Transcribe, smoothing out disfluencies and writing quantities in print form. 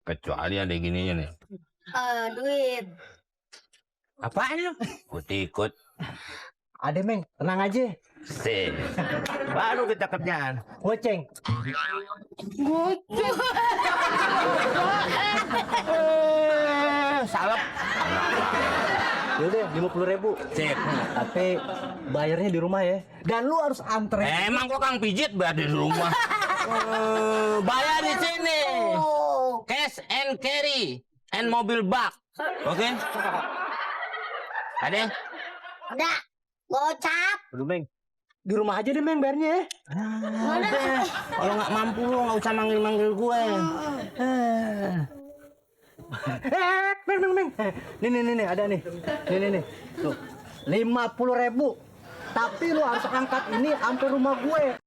Kecuali ada gininya nih. Duit. Apaan lu? Ikut. Ada Meng, tenang aja. Sih. Baru kita kerjaan. Goceng. Salep. Yaudah 50.000. Sip. Tapi bayarnya di rumah ya. Dan lu harus antre. Emang gua kang pijit berada di rumah. Bayar di sini. Cash and carry and mobil bak. Oke? Ada? Udah. Gocap. Aduh Meng, di rumah aja deh Meng bayarnya ya. Udah. Kalau nggak mampu lu nggak usah manggil gue. Meng. Nih, ada nih. Nih. Tuh, 50.000. Tapi lu harus angkat ini sampai rumah gue.